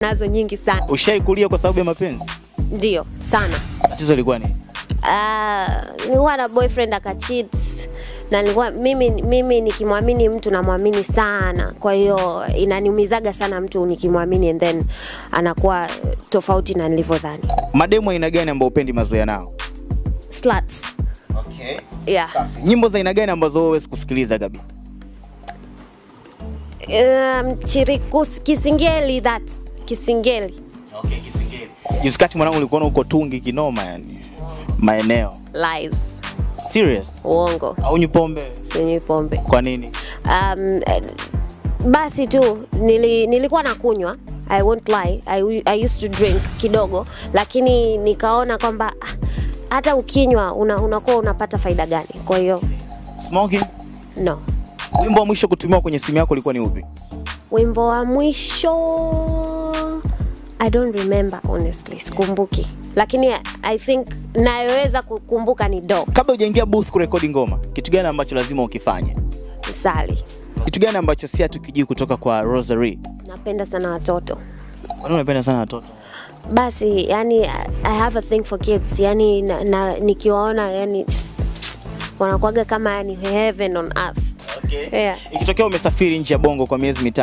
Nazo nyingi sana. Ushaikulia kwa sababu ya mapenzi? Ndio, sana. Tatizo lilikuwa nini? Nilikuwa na boyfriend akacheat. Na nilikuwa mimi nikimwamini mtu namwamini sana. Kwa hiyo inaniumizaga sana mtu nikimwamini and then anakuwa tofauti na nilivyodhani. Mademu aina gani ambao upendi mazoea nao? Sluts. Okay. Yeah. Safi. Nyimbo za aina gani ambazo wewe huwezi kusikiliza kabisa? Chirikus, kisingeli, that. Kisingeli. Okay, kisingeli. Juzi kati mwanangu ulikuwa uko tungi kinoma yani. Maeneo. Lies. Serious? Uongo. Haunywi pombe? Sinywi pombe. Kwa nini? Basi tu nilikuwa nakunywa. I won't lie. I used to drink kidogo, lakini nikaona kwamba hata ukinywa unakuwa unapata faida gani? Kwa hiyo smoking? No. Wimbo wa mwisho kutumiwa kwenye simu yako ulikuwa ni upi? Wimbo wa mwisho I don't remember honestly, sikumbuki. Lakini I think naweza kukumbuka ni Do. Kabla hujaingia booth kurekodi ngoma, kitu gani ambacho lazima ukifanye? Sali. Kitu gani ambacho si hatukijui kutoka kwa Rosary? Napenda sana watoto. Kwa nini unapenda sana watoto? Basi, yani I have a thing for kids. Yani na nikiwaona yani wanakuaga kama yani heaven on earth. Okay. Yeah. Ikitokea umesafiri nje ya Bongo kwa miezi 5